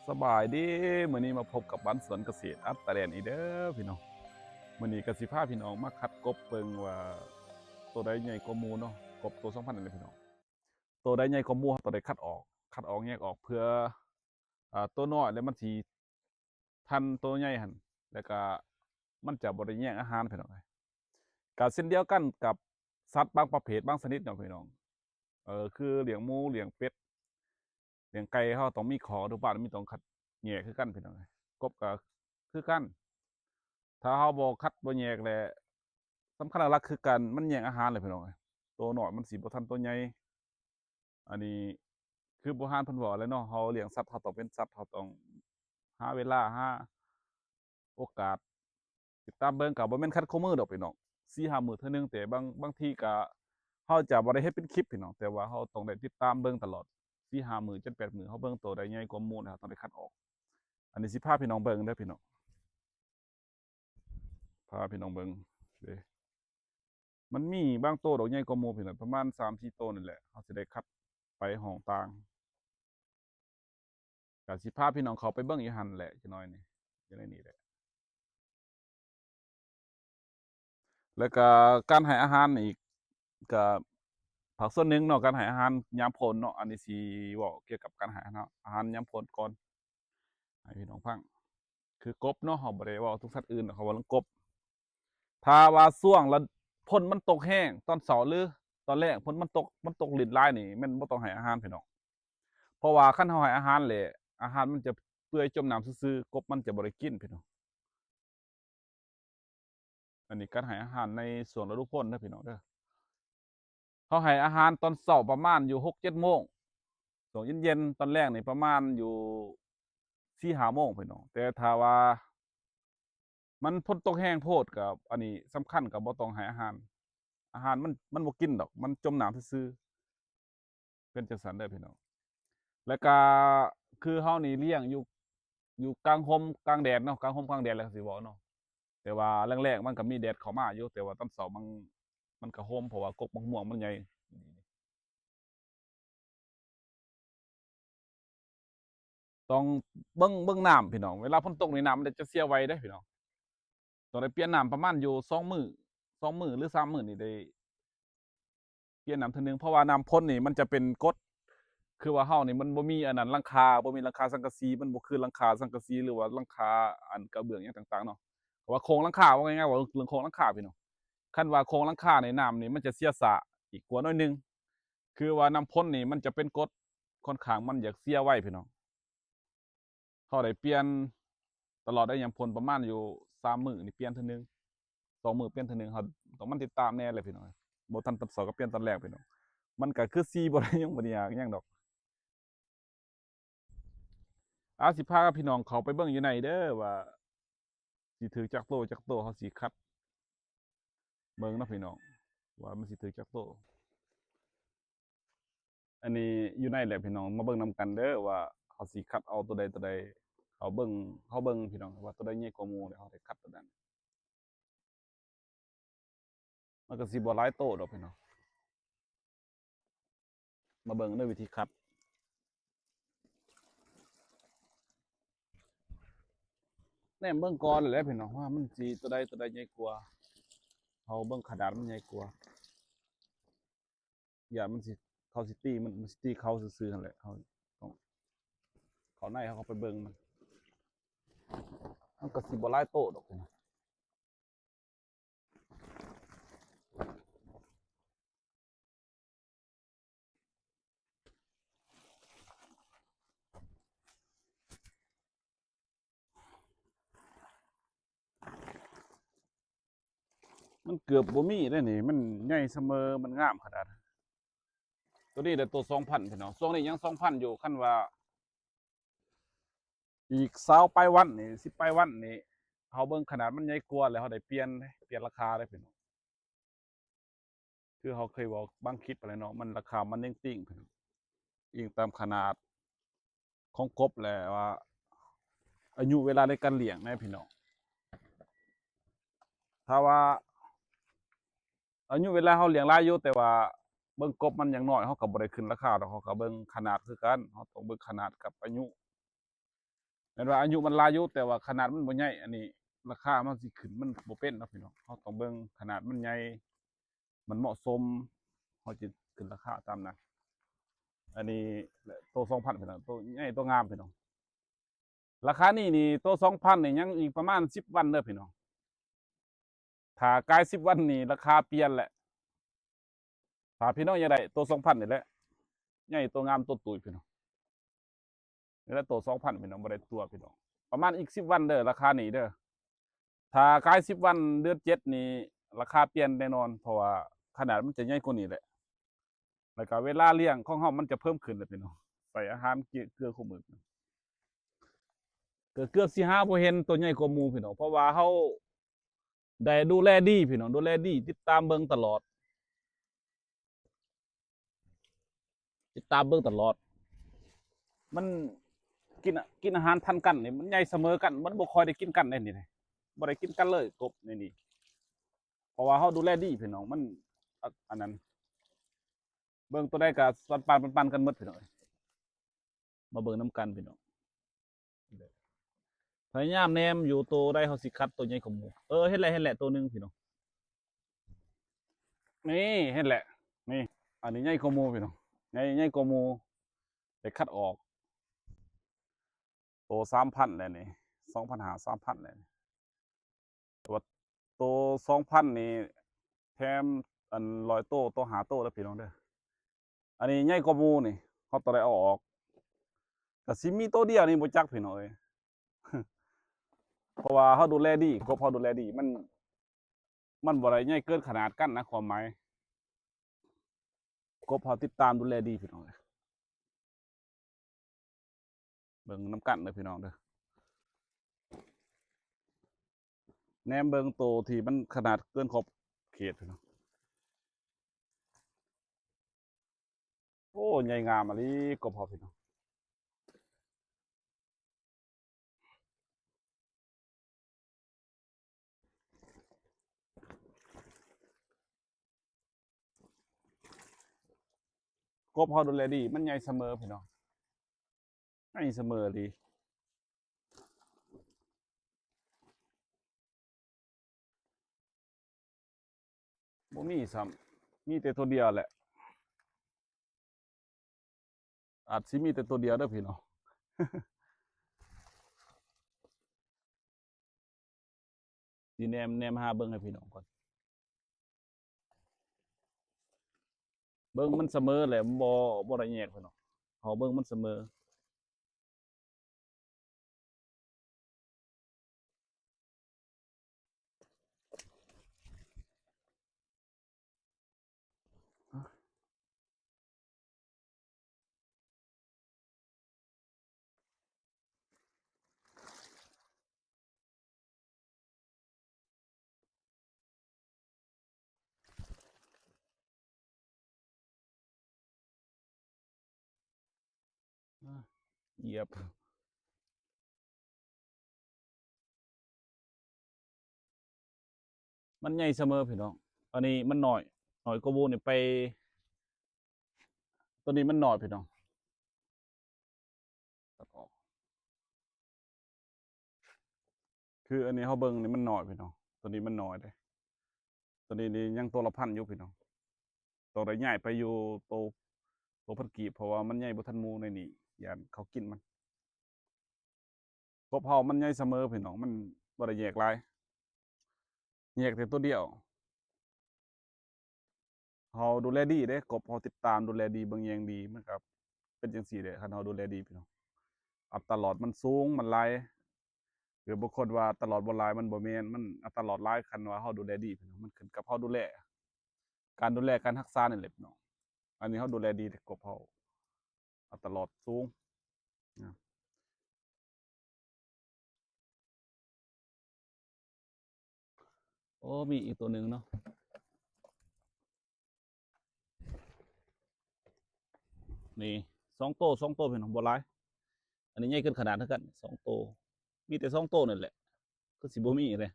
ສະບາຍດີ ມື້ນີ້ມາພົບກັບບ້ານສວນກະເສດອັດຕະແລນອີກເດີພີ່ນ້ອງ. ມື້ນີ້ກະຊິພາພີ່ນ້ອງມາຄັດກົບເບິ່ງວ່າໂຕໃດໃຫຍ່ກວ່າໝູ່ເນາະ, ກົບໂຕສຳພັນນັ້ນແຫຼະພີ່ນ້ອງ. ໂຕໃດໃຫຍ່ກວ່າໝູ່ ເຮົາຕ້ອງໄດ້ຄັດອອກ, ຄັດອອກແຍກອອກເພື່ອ ອ່າ ໂຕນ້ອຍ ແລ້ວມັນຊິທັນໂຕໃຫຍ່ຫັ້ນ ແລ້ວກະມັນຈະບໍ່ໄດ້ແຍ່ງອາຫານພີ່ນ້ອງເອີຍ. ກະເຊັ່ນດຽວກັນກັບສັດບາງປະເພດບາງຊະນິດເນາະພີ່ນ້ອງ, ເອີ ຄືລ້ຽງໝູ ລ້ຽງເປັດ ລ້ຽງໄກ່ ເຮົາຕ້ອງມີຂໍ້ອະນຸບານ ມີຕ້ອງຄັດແຍກຄືກັນພີ່ນ້ອງເອີຍ. ກົບກະຄືກັນ ຖ້າເຮົາບໍ່ຄັດບໍ່ແຍກແລ້ວ ສຳຄັນຫຼັກໆຄືການມັນແຍ່ງອາຫານແຫຼະພີ່ນ້ອງເອີຍ. ໂຕນ້ອຍມັນຊິບໍ່ທັນໂຕໃຫຍ່. ອັນນີ້ຄືບູຮານເພິ່ນເວົ້າແຫຼະເນາະ, ເຮົາລ້ຽງສັດ ເຮົາຕ້ອງເປັນສັດ ເຮົາຕ້ອງຫາເວລາ ຫາໂອກາດ ຕິດຕາມເບິ່ງ. ກະບໍ່ແມ່ນຄັດຄູ່ມື້ດອກພີ່ນ້ອງ, ສີ່ຫ້າມື້ເທື່ອໜຶ່ງ. ແຕ່ບາງ ບາງທີກະເຮົາຈະບໍ່ໄດ້ເຮັດເປັນຄລິບພີ່ນ້ອງ, ແຕ່ວ່າເຮົາຕ້ອງໄດ້ຕິດຕາມເບິ່ງຕະຫຼອດ ສີ່ຫ້າມື້ ເຈັດແປດມື້. ເຮົາເບິ່ງໂຕໃດໃຫຍ່ກວ່າໝູ່ ເຮົາຕ້ອງໄດ້ຄັດອອກ. ອັນນີ້ຊິພາພີ່ນ້ອງເບິ່ງເດີພີ່ນ້ອງ, ພາພີ່ນ້ອງເບິ່ງເດ້. ມັນມີບາງໂຕດອກໃຫຍ່ກວ່າໝູ່ພີ່ນ້ອງ, ປະມານສາມສີ່ໂຕນີ້ແຫຼະ. ເຮົາຊິໄດ້ຄັດໄປຫ້ອງຕ່າງ, ກະຊິພາພີ່ນ້ອງເຂົ້າໄປເບິ່ງຢູ່ຫັ້ນແຫຼະ ຈັກໜ້ອຍນີ້ ຢູ່ໃນນີ້ແຫຼະ. ແລ້ວກະການໃຫ້ອາຫານອີກ ກະພາກສ່ວນໜຶ່ງເນາະ, ການໃຫ້ອາຫານຍາມຝົນເນາະ. ອັນນີ້ຊິເວົ້າກ່ຽວກັບການໃຫ້ອາຫານ ອາຫານຍາມຝົນກ່ອນ ໃຫ້ພີ່ນ້ອງຟັງ. ຄືກົບເນາະ, ເຮົາບໍ່ໄດ້ເວົ້າເຖິງສັດອື່ນດອກ, ເຮົາເວົ້າເລື່ອງກົບ. ຖ້າວ່າຊ່ວງລະ ຝົນມັນຕົກແຮງຕອນເຊົ້າ ຫຼື ຕອນແລງ ຝົນມັນຕົກ ມັນຕົກລິນຫຼາຍນີ້ ແມ່ນບໍ່ຕ້ອງໃຫ້ອາຫານພີ່ນ້ອງ, ເພາະວ່າຄັນເຮົາໃຫ້ອາຫານແລ້ວ ອາຫານມັນຈະເປື່ອຍຈົມນ້ຳຊື່ໆ, ກົບມັນຈະບໍ່ໄດ້ກິນພີ່ນ້ອງ. ອັນນີ້ການໃຫ້ອາຫານໃນຊ່ວງລະດູຝົນເດີພີ່ນ້ອງເດີ. ເຮົາໃຫ້ອາຫານຕອນເຊົ້າປະມານຢູ່ຫົກເຈັດໂມງ, ຊ່ວງເຢັນໆ ຕອນແລງນີ້ປະມານຢູ່ສີ່ຫ້າໂມງພີ່ນ້ອງ. ແຕ່ຖ້າວ່າມັນຝົນຕົກແຮງໂພດ ກະ ອັນນີ້ສຳຄັນ ກະບໍ່ຕ້ອງໃຫ້ອາຫານ, ອາຫານມັນ ມັນບໍ່ກິນດອກ, ມັນຈົມນ້ຳຊື່ໆ. ເປັນຈັ່ງຊັ້ນເດີພີ່ນ້ອງ. ແລ້ວກະຄືເຮົານີ້ລ້ຽງຢູ່ ຢູ່ກາງຮົ່ມກາງແດດເນາະ, ກາງຮົ່ມກາງແດດແລ້ວຊິເວົ້າເນາະ. ແຕ່ວ່າແລງໆ ມັນກະມີແດດເຂົ້າມາຢູ່, ແຕ່ວ່າຕອນເຊົ້າມັນ ມັນກະຮົ່ມ ເພາະວ່າກົກໝາກມ່ວງມັນໃຫຍ່. ຕ້ອງເບິ່ງ ເບິ່ງນ້ຳພີ່ນ້ອງ, ເວລາຝົນຕົກນີ້ນ້ຳມັນຈະເສຍໄວເດ້ພີ່ນ້ອງ. ຕ້ອງໄດ້ປ່ຽນນ້ຳປະມານຢູ່ສອງມື້ ສອງມື້ ຫຼື ສາມມື້ນີ້ໄດ້ປ່ຽນນ້ຳເທື່ອໜຶ່ງ, ເພາະວ່ານ້ຳຝົນນີ້ມັນຈະເປັນກົດ. ຄືວ່າເຮົານີ້ມັນບໍ່ມີອັນນັ້ນ ຫຼັງຄາ ບໍ່ມີຫຼັງຄາສັງກະສີ, ມັນບໍ່ຄືຫຼັງຄາສັງກະສີ ຫຼືວ່າຫຼັງຄາອັນກະເບື້ອງຫຍັງຕ່າງໆເນາະ. ເພາະວ່າໂຄງຫຼັງຄາ ເວົ້າງ່າຍໆ ເວົ້າເລື່ອງໂຄງຫຼັງຄາພີ່ນ້ອງ, ຄັນວ່າໂຄງຫຼັງຄານີ້ ນ້ຳນີ້ມັນຈະເສຍຊ້າອີກກວ່າໜ້ອຍໜຶ່ງ. ຄືວ່ານ້ຳຝົນນີ້ມັນຈະເປັນກົດ, ຂ້ອນຂ້າງມັນຢາກເສຍໄວພີ່ນ້ອງ. ເຮົາໄດ້ປ່ຽນຕະຫຼອດໄດ້ ຍາມຝົນປະມານຢູ່ສາມມື້ນີ້ປ່ຽນເທື່ອໜຶ່ງ, ສອງມື້ປ່ຽນເທື່ອໜຶ່ງ. ເຮົາຕ້ອງມາຕິດຕາມແດ່ແຫຼະພີ່ນ້ອງ, ບໍ່ທັນຕອນເຊົ້າກະປ່ຽນຕອນແລງພີ່ນ້ອງ. ມັນກະຄືສີບໍ່ໄດ້ຫຍັງ ບໍ່ໄດ້ຍາກຫຍັງດອກ. ອາ ຊິພາພີ່ນ້ອງເຂົ້າໄປເບິ່ງຢູ່ໃນເດີ ວ່າຊິຖືກຈັກໂຕຈັກໂຕ, ເຮົາຊິຄັດເບິ່ງເນາະພີ່ນ້ອງ ວ່າມັນຊິຖືກຈັກໂຕ. ອັນນີ້ຢູ່ໃນແຫຼະພີ່ນ້ອງ, ມາເບິ່ງນຳກັນເດີວ່າເຮົາຊິຄັດເອົາໂຕໃດໂຕໃດ. ເຮົາເບິ່ງ ເຮົາເບິ່ງພີ່ນ້ອງ ວ່າໂຕໃດໃຫຍ່ກວ່າໝູ່ ແລ້ວເຮົາໄດ້ຄັດໂຕນັ້ນ. ມັນກະຊິບໍ່ຫຼາຍໂຕດອກພີ່ນ້ອງ. ມາເບິ່ງເດີວິທີຄັດ. ແນມເບິ່ງກ່ອນແຫຼະພີ່ນ້ອງ ວ່າມັນຊິໂຕໃດໂຕໃດໃຫຍ່ກວ່າ. ເຮົາເບິ່ງຂະໜາດມັນໃຫຍ່ກວ່າ. ຢ້ານມັນຊິ ເຂົາຊິຕີ ມັນ ມັນຊິຕີເຂົາຊື່ໆຫັ້ນແຫຼະ. ເຮົາຕ້ອງເຂົ້າໃນ ເຮົາເຂົ້າໄປເບິ່ງມັນ. ມັນກະຊິບໍ່ຫຼາຍໂຕດອກພີ່ນ້ອງ. ມັນເກືອບບໍ່ມີເດ້ນີ້, ມັນໃຫຍ່ສະເໝີ ມັນງາມຂະໜາດ. ໂຕນີ້ໄດ້ໂຕສອງພັນພີ່ນ້ອງ, ຊ່ວງນີ້ຍັງສອງພັນຢູ່. ຄັນວ່າອີກຊາວປາຍວັນນີ້ ສິບປາຍວັນນີ້ ເຮົາເບິ່ງຂະໜາດມັນໃຫຍ່ກວ່າແລ້ວ ເຮົາໄດ້ປ່ຽນ ປ່ຽນລາຄາເດ້ພີ່ນ້ອງ. ຄືເຮົາເຄີຍເວົ້າບາງຄລິບຫັ້ນແຫຼະເນາະ, ມັນ ລາຄາມັນຍັງຕີງ ອີງຕາມຂະໜາດຂອງກົບ ແລະ ວ່າອາຍຸເວລາໃນການລ້ຽງນະພີ່ນ້ອງ. ຖ້າວ່າອາຍຸເວລາເຮົາລ້ຽງຫຼາຍຢູ່ ແຕ່ວ່າເບິ່ງກົບມັນຍັງນ້ອຍ ເຮົາກະບໍ່ໄດ້ຂຶ້ນລາຄາດອກ, ເຮົາກະເບິ່ງຂະໜາດຄືກັນ, ເຮົາຕ້ອງເບິ່ງຂະໜາດກັບອາຍຸ. ແມ່ນວ່າອາຍຸມັນຫຼາຍຢູ່ ແຕ່ວ່າຂະໜາດມັນບໍ່ໃຫຍ່ ອັນນີ້ລາຄາມັນຊິຂຶ້ນ ມັນບໍ່ເປັນເນາະພີ່ນ້ອງ. ເຮົາຕ້ອງເບິ່ງຂະໜາດມັນໃຫຍ່ ມັນເໝາະສົມ ເຮົາຈະຂຶ້ນລາຄາຕາມນັ້ນ. ອັນນີ້ໂຕສອງພັນພີ່ນ້ອງ ໂຕໃຫຍ່ໂຕງາມພີ່ນ້ອງ. ລາຄານີ້ນີ້ ໂຕສອງພັນນີ້ຍັງອີກປະມານສິບວັນເດີພີ່ນ້ອງ. ຖ້າກາຍສິບວັນນີ້ລາຄາປ່ຽນແຫຼະ. ຖ້າພີ່ນ້ອງຢາກໄດ້ໂຕສອງພັນນີ້ແຫຼະ ໃຫຍ່ໂຕງາມໂຕຕຸ້ຍພີ່ນ້ອງ. ນີ້ແຫຼະໂຕສອງພັນພີ່ນ້ອງ ບໍ່ໄດ້ຕົວະພີ່ນ້ອງ. ປະມານອີກສິບວັນເດີ ລາຄານີ້ເດີ. ຖ້າກາຍສິບວັນ ເດືອນເຈັດນີ້ ລາຄາປ່ຽນແນ່ນອນ ເພາະວ່າຂະໜາດມັນຈະໃຫຍ່ກວ່ານີ້ແຫຼະ. ແລ້ວກະເວລາລ້ຽງຂອງເຮົາມັນຈະເພີ່ມຂຶ້ນແຫຼະພີ່ນ້ອງ. ໃສ່ອາຫານເກືອ ເກືອຄູ່ມື້ ເກືອບ ເກືອບຊິຫາບໍ່ເຫັນໂຕໃຫຍ່ກວ່າໝູ່ພີ່ນ້ອງ ເພາະວ່າເຮົາໄດ້ດູແລດີພີ່ນ້ອງ ດູແລດີ ຕິດຕາມເບິ່ງຕະຫຼອດ ຕິດຕາມເບິ່ງຕະຫຼອດ. ມັນກິນ ກິນອາຫານທັນກັນນີ້ ມັນໃຫຍ່ສະເໝີກັນ ມັນບໍ່ຄ່ອຍໄດ້ກິນກັນໃນນີ້ ບໍ່ໄດ້ກິນກັນເລີຍກົບໃນນີ້ ເພາະວ່າເຮົາດູແລດີພີ່ນ້ອງ. ມັນ ອ- ອັນນັ້ນ ເບິ່ງໂຕໃດກະປັນໆ ປັນໆ ກັນໝົດພີ່ນ້ອງ. ມາເບິ່ງນຳກັນພີ່ນ້ອງ. ພະຍາຍາມແນມຢູ່ໂຕໃດເຮົາຊິຄັດໂຕໃຫຍ່ກວ່າໝູ່. ເອີ ເຫັນແລ້ວ ເຫັນແລ້ວ ໂຕໜຶ່ງພີ່ນ້ອງ. ນີ້ ເຫັນແລ້ວ ນີ້ ອັນນີ້ໃຫຍ່ກວ່າໝູ່ພີ່ນ້ອງ ໃຫຍ່ ໃຫຍ່ກວ່າໝູ່ ໄດ້ຄັດອອກ. ໂຕສາມພັນແລ້ວນີ້ ສອງພັນຫ້າ ສາມພັນແລ້ວນີ້. ແຕ່ວ່າໂຕສອງພັນນີ້ແຖມອັນຮ້ອຍໂຕ ໂຕຫ້າໂຕເດີພີ່ນ້ອງເດີ. ອັນນີ້ໃຫຍ່ກວ່າໝູ່ນີ້ ເຮົາຕ້ອງໄດ້ເອົາອອກ. ກະຊິມີໂຕດຽວນີ້ບໍ່ຈັກພີ່ນ້ອງເອີຍ ເພາະວ່າເຮົາດູແລດີ ກົບເຮົາດູແລດີ ມັນ ມັນບໍ່ໄດ້ໃຫຍ່ເກີນຂະໜາດກັນນະ ຄວາມໝາຍ ກົບເຮົາຕິດຕາມດູແລດີພີ່ນ້ອງເອີຍ. ເບິ່ງນຳກັນເດີພີ່ນ້ອງເດີ ແນມເບິ່ງໂຕທີ່ມັນຂະໜາດເກີນຂອບເຂດພີ່ນ້ອງ. ໂອ້ ໃຫຍ່ງາມອີ່ຫຼີ ກົບເຮົາພີ່ນ້ອງ. ກົບເຮົາດູແລດີ ມັນໃຫຍ່ສະເໝີພີ່ນ້ອງ ໃຫຍ່ສະເໝີອີ່ຫຼີ. ບໍ່ມີຊ້ຳ ມີແຕ່ໂຕດຽວແຫຼະ ອາດຊິມີແຕ່ໂຕດຽວເດີພີ່ນ້ອງ. ຊິແນມ ແນມຫາເບິ່ງໃຫ້ພີ່ນ້ອງກ່ອນ. ເບິ່ງມັນສະເໝີແຫຼະ ບໍ່ ບໍ່ໄດ້ແຍກພີ່ນ້ອງ ເຮົາເບິ່ງມັນສະເໝີ. ອາ ຢຽບ ມັນໃຫຍ່ສະເໝີພີ່ນ້ອງ. ອັນນີ້ມັນໜ້ອຍ ໜ້ອຍກວ່າໝູ່ນີ້ໄປ ໂຕນີ້ມັນໜ້ອຍພີ່ນ້ອງ. ຕັດອອກ ຄືອັນນີ້ເຮົາເບິ່ງນີ້ມັນໜ້ອຍພີ່ນ້ອງ ໂຕນີ້ມັນໜ້ອຍເດ້. ໂຕນີ້ນີ້ຍັງໂຕລະພັນຢູ່ພີ່ນ້ອງ ຕ້ອງໄດ້ຍ້າຍໄປຢູ່ໂຕ ໂຕພັນກີບ ເພາະວ່າມັນໃຫຍ່ບໍ່ທັນໝູ່ໃນນີ້ ຢ້ານເຂົາກິນມັນ. ກົບເຮົາມັນໃຫຍ່ສະເໝີພີ່ນ້ອງ ມັນບໍ່ໄດ້ແຍກຫຼາຍ ແຍກແຕ່ໂຕດຽວ. ເຮົາດູແລດີເດ້ ກົບເຮົາຕິດຕາມດູແລດີ ເບິ່ງແຍງດີ ມັນກະເປັນຈັ່ງຊີ້ເດ້. ຄັນເຮົາດູແລດີພີ່ນ້ອງ ອັດຕະລອດມັນສູງ ມັນຫຼາຍ ຄືບາງຄົນວ່າອັດຕະລອດບໍ່ຫຼາຍ ມັນບໍ່ແມ່ນ ມັນອັດຕະລອດຫຼາຍ. ຄັນວ່າເຮົາດູແລດີພີ່ນ້ອງ ມັນຂຶ້ນກັບເຮົາດູແລ ການດູແລ ການຮັກສານີ້ແຫຼະພີ່ນ້ອງ. ອັນນີ້ເຮົາດູແລດີ ແຕ່ກົບເຮົາອັດຕະລອດສູງ. ໂອ້ ມີອີກໂຕໜຶ່ງເນາະ ນີ້ ສອງໂຕ ສອງໂຕພີ່ນ້ອງ ບໍ່ຫຼາຍ. ອັນນີ້ໃຫຍ່ເກີນຂະໜາດຄືກັນ ສອງໂຕ ມີແຕ່ສອງໂຕນັ້ນແຫຼະ ຄືຊິບໍ່ມີເດ້.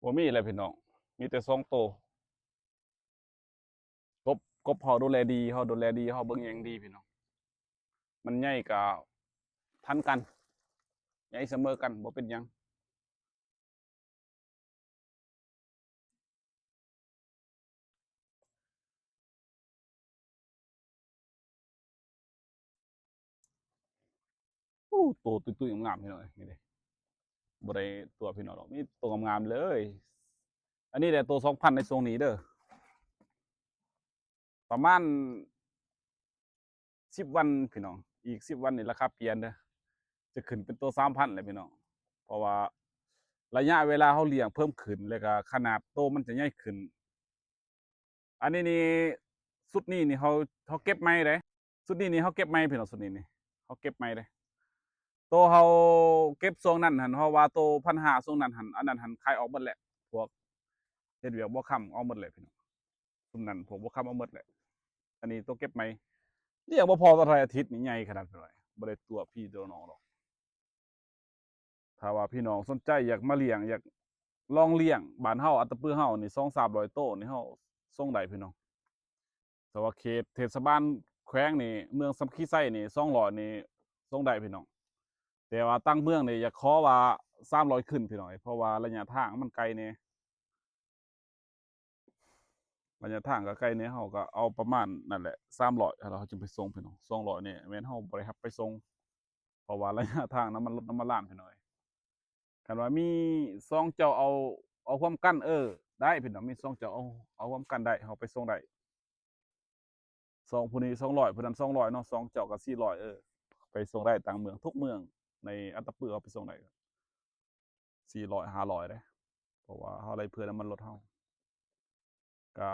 ບໍ່ມີແລ້ວພີ່ນ້ອງ ມີແຕ່ສອງໂຕ. ກົບ ກົບເຮົາດູແລດີ ເຮົາດູແລດີ ເຮົາເບິ່ງແຍງດີພີ່ນ້ອງ. ມັນໃຫຍ່ກະທັນກັນ ໃຫຍ່ສະເໝີກັນ ບໍ່ເປັນຫຍັງ. ໂອ້ ໂຕຕຸ້ຍໆ ງາມໆ ພີ່ນ້ອງເອີຍ ນີ້ເດ້. ບໍ່ໄດ້ຕົວະພີ່ນ້ອງດອກ ມີໂຕງາມໆ ເລີຍ. ອັນນີ້ແຫຼະໂຕສອງພັນໃນຊ່ວງນີ້ເດີ. ປະມານສິບວັນພີ່ນ້ອງ ອີກສິບວັນນີ້ລາຄາປ່ຽນເດີ ຈະຂຶ້ນເປັນໂຕສາມພັນແຫຼະພີ່ນ້ອງ. ເພາະວ່າໄລຍະເວລາເຮົາລ້ຽງເພີ່ມຂຶ້ນ ແລ້ວກະຂະໜາດໂຕມັນຈະໃຫຍ່ຂຶ້ນ. ອັນນີ້ນີ້ ຊຸດນີ້ນີ້ເຮົາ ເຮົາເກັບໃໝ່ເດ້. ຊຸດນີ້ນີ້ເຮົາເກັບໃໝ່ພີ່ນ້ອງ ຊຸດນີ້ນີ້ເຮົາເກັບໃໝ່ເດ້. ໂຕເຮົາເກັບຊ່ວງນັ້ນຫັ້ນ ເຮົາວ່າໂຕພັນຫ້າ ຊ່ວງນັ້ນຫັ້ນ ອັນນັ້ນຫັ້ນຂາຍອອກເບິດແຫຼະ ພວກເຮັດວຽກບໍ່ຄຳເອົາເບິດແຫຼະພີ່ນ້ອງ. ຊຸມນັ້ນພວກບໍ່ຄຳເອົາເບິດແຫຼະ. ອັນນີ້ໂຕເກັບໃໝ່ ລ້ຽງບໍ່ພໍເທົ່າໃດອາທິດນີ້ໃຫຍ່ຂະໜາດເທົ່າໃດ ບໍ່ໄດ້ຕົວະພີ່ຕົວະນ້ອງດອກ. ຖ້າວ່າພີ່ນ້ອງສົນໃຈຢາກມາລ້ຽງ ຢາກລອງລ້ຽງ ບ້ານເຮົາອັດຕະປືເຮົານີ້ ສອງສາມຮ້ອຍໂຕນີ້ ເຮົາສົ່ງໄດ້ພີ່ນ້ອງ. ແຕ່ວ່າເຂດເທດສະບານແຂວງນີ້ ເມືອງສາມັກຄີໄຊນີ້ ສອງຮ້ອຍນີ້ສົ່ງໄດ້ພີ່ນ້ອງ. ແຕ່ວ່າຕ່າງເມືອງນີ້ຢາກຂໍວ່າສາມຮ້ອຍຂຶ້ນພີ່ນ້ອງ ເພາະວ່າໄລຍະທາງມັນໄກແດ່. ໄລຍະທາງກໍໄກແດ່ ເຮົາກໍເອົາປະມານນັ້ນແຫຼະ ສາມຮ້ອຍ ແລ້ວເຮົາຈຶ່ງໄປສົ່ງພີ່ນ້ອງ. ສອງຮ້ອຍນີ້ແມ່ນເຮົາບໍ່ໄດ້ຮັບໄປສົ່ງ ເພາະວ່າໄລຍະທາງນ້ຳມັນລົດນ້ຳມັນລານພີ່ນ້ອງ. ຄັນວ່າມີສອງເຈົ້າເອົາ ເອົາຮ່ວມກັນ ເອີ ໄດ້ພີ່ນ້ອງ ມີສອງເຈົ້າເອົາ ເອົາຮ່ວມກັນໄດ້ ເຮົາໄປສົ່ງໄດ້. ສອງ ຜູ້ນີ້ສອງຮ້ອຍ ຜູ້ນັ້ນສອງຮ້ອຍເນາະ ສອງເຈົ້າກໍສີ່ຮ້ອຍ ເອີ ໄປສົ່ງໄດ້ຕ່າງເມືອງ ທຸກເມືອງໃນອັດຕະປືເຮົາໄປສົ່ງໄດ້ ສີ່ຮ້ອຍ ຫ້າຮ້ອຍເດ້ ເພາະວ່າເຮົາໄດ້ເຜື່ອນ້ຳມັນລົດເຮົາ. ກະ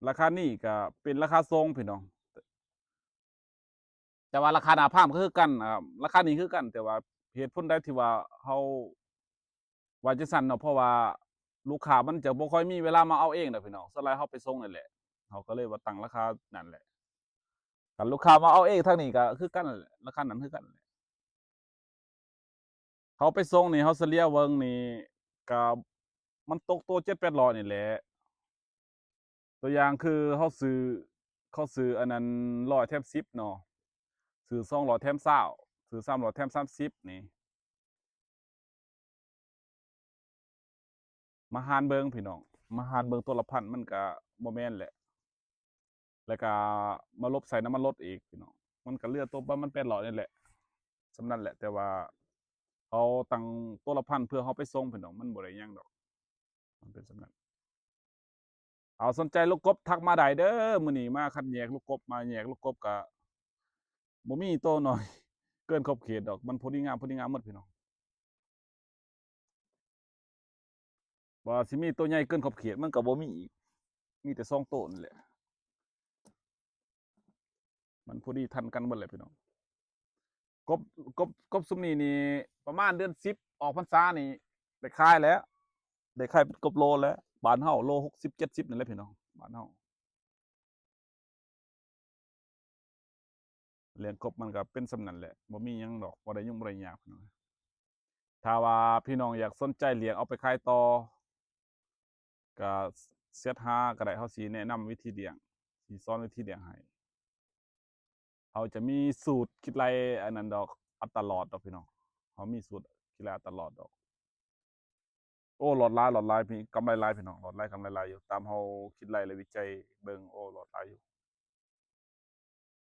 ລາຄານີ້ກະເປັນລາຄາສົ່ງພີ່ນ້ອງ ແຕ່ວ່າລາຄາໜ້າຟາມກໍຄືກັນ ອາ ລາຄານີ້ຄືກັນ ແຕ່ວ່າເຫດຜົນໃດທີ່ວ່າເຮົາ ວ່າຈັ່ງຊັ້ນເນາະ ເພາະວ່າລູກຄ້າມັນຈະບໍ່ຄ່ອຍມີເວລາມາເອົາເອງດອກພີ່ນ້ອງ ສ່ວນຫຼາຍເຮົາໄປສົ່ງນີ້ແຫຼະ ເຮົາກໍເລີຍວ່າຕັ້ງລາຄານັ້ນແຫຼະ. ຄັນລູກຄ້າມາເອົາເອງທາງນີ້ກໍຄືກັນແຫຼະ ລາຄານັ້ນຄືກັນແຫຼະ. ເຮົາໄປສົ່ງນີ້ ເຮົາສະເລ່ຍເບິ່ງນີ້ ກໍມັນຕົກໂຕເຈັດແປດຮ້ອຍນີ້ແຫຼະ. ຕົວຢ່າງຄືເຮົາຊື້ ເຂົາຊື້ອັນນັ້ນຮ້ອຍແຖມສິບເນາະ ຊື້ສອງຮ້ອຍແຖມຊາວ ຊື້ສາມຮ້ອຍແຖມສາມສິບນີ້ ມາຫານເບິ່ງພີ່ນ້ອງ ມາຫານເບິ່ງຕົວລະພັນ ມັນກະບໍ່ແມ່ນແຫຼະ ແລ້ວກະມາລົບໃສ່ນ້ຳມັນລົດອີກພີ່ນ້ອງ ມັນກະເຫຼືອຕົກປະມານແປດຮ້ອຍນີ້ແຫຼະ ສ່ຳນັ້ນແຫຼະ. ແຕ່ວ່າເຮົາຕັ້ງຕົວລະພັນເພື່ອເຮົາໄປສົ່ງພີ່ນ້ອງ ມັນບໍ່ໄດ້ຫຍັງດອກ ມັນເປັນສ່ຳນັ້ນ. ເອົາ ສົນໃຈລູກກົບທັກມາໄດ້ເດີ ມື້ນີ້ມາຄັດແຍກລູກກົບ ມາແຍກລູກກົບກະບໍ່ມີໂຕນ້ອຍເກີນຂອບເຂດດອກ ມັນພໍດີງາມ ພໍດີງາມໝົດພີ່ນ້ອງ. ວ່າຊິມີໂຕໃຫຍ່ເກີນຂອບເຂດ ມັນກໍບໍ່ມີອີກ ມີແຕ່ສອງໂຕນີ້ແຫຼະ ມັນພໍດີທັນກັນໝົດແຫຼະພີ່ນ້ອງ. ກົບ ກົບ ກົບຊຸມນີ້ນີ້ ປະມານເດືອນສິບອອກພັນສານີ້ ໄດ້ຂາຍແລ້ວ ໄດ້ຂາຍເປັນກົບໂລແລ້ວ ບ້ານເຮົາໂລຫົກສິບເຈັດສິບນີ້ແຫຼະພີ່ນ້ອງ ບ້ານເຮົາ. ເລື່ອງກົບມັນກໍເປັນສ່ຳນັ້ນແຫຼະ ບໍ່ມີຫຍັງດອກ ບໍ່ໄດ້ຫຍຸ້ງບໍ່ໄດ້ຍາກພີ່ນ້ອງ. ຖ້າວ່າພີ່ນ້ອງຢາກສົນໃຈລ້ຽງເອົາໄປຂາຍຕໍ່ ກໍແຊັດຫາກໍໄດ້ ເຮົາຊິແນະນຳວິທີລ້ຽງ ຊິສອນວິທີລ້ຽງໃຫ້. ເຮົາຈະມີສູດຄິດໄລ່ອັນນັ້ນດອກ ອັດຕະຫຼອດດອກພີ່ນ້ອງ ເຮົາມີສູດຄິດໄລ່ອັດຕະຫຼອດດອກ. ໂອ້ ຫຼອດຫຼາຍ ຫຼອດຫຼາຍ ມີກຳໄລຫຼາຍພີ່ນ້ອງ ຫຼອດຫຼາຍ ກຳໄລຫຼາຍຢູ່ ຕາມເຮົາຄິດໄລ່ ແລະ ວິໄຈເບິ່ງ ໂອ້ ຫຼອດຫຼາຍຢູ່.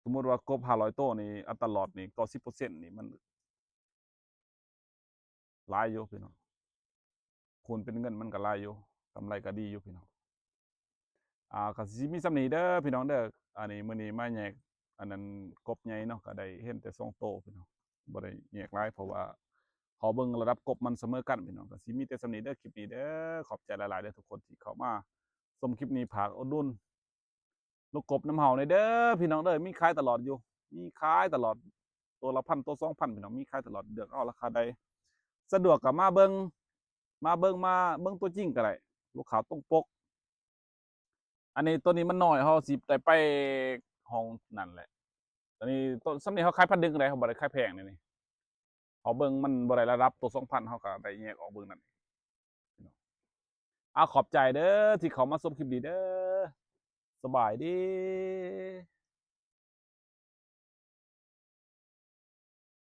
ສົມມຸດວ່າກົບຫ້າຮ້ອຍໂຕນີ້ ອັດຕະຫຼອດນີ້ ເກົ້າສິບເປີເຊັນນີ້ ມັນຫຼາຍຢູ່ພີ່ນ້ອງ ຄູນເປັນເງິນມັນກໍຫຼາຍຢູ່ ກຳໄລກໍດີຢູ່ພີ່ນ້ອງ. ອ່າ ກໍຊິມີສ່ຳນີ້ເດີພີ່ນ້ອງເດີ ອັນນີ້ມື້ນີ້ມາແຍກອັນນັ້ນກົບໃຫຍ່ເນາະ ກໍໄດ້ເຫັນແຕ່ສອງໂຕພີ່ນ້ອງ ບໍ່ໄດ້ແຍກຫຼາຍ ເພາະວ່າເຮົາເບິ່ງລະດັບກົບມັນສະເໝີກັນພີ່ນ້ອງ. ກໍຊິມີແຕ່ສ່ຳນີ້ເດີ ຄລິບນີ້ເດີ ຂອບໃຈຫຼາຍໆເດີທຸກຄົນທີ່ເຂົ້າມາຊົມຄລິບນີ້ ຝາກອຸດໜູນ ລູກກົບນຳເຮົາແດ່ເດີພີ່ນ້ອງເດີ ມີຂາຍຕະຫຼອດຢູ່ ມີຂາຍຕະຫຼອດ ໂຕລະພັນ ໂຕສອງພັນພີ່ນ້ອງ ມີຂາຍຕະຫຼອດ ເລືອກເອົາລາຄາໃດສະດວກກໍມາເບິ່ງ ມາເບິ່ງ ມາເບິ່ງຕົວຈິງກໍໄດ້ ລູກຄ້າຕົງປົກ. ອັນນີ້ ໂຕນີ້ມັນນ້ອຍ ເຮົາຊິໄດ້ໄປຫ້ອງນັ້ນແຫຼະ. ອັນນີ້ ໂຕສ່ຳນີ້ເຮົາຂາຍພັນໜຶ່ງກໍໄດ້ ເຮົາບໍ່ໄດ້ຂາຍແພງເດ້ນີ້ ເຮົາເບິ່ງມັນບໍ່ໄດ້ລະດັບໂຕສອງພັນ ເຮົາກໍໄດ້ແຍກອອກເບິ່ງນັ້ນເອງ. ອາ ຂອບໃຈເດີທີ່ເຂົ້າມາຊົມຄລິບນີ້ເດີ. ສະບາຍດີ.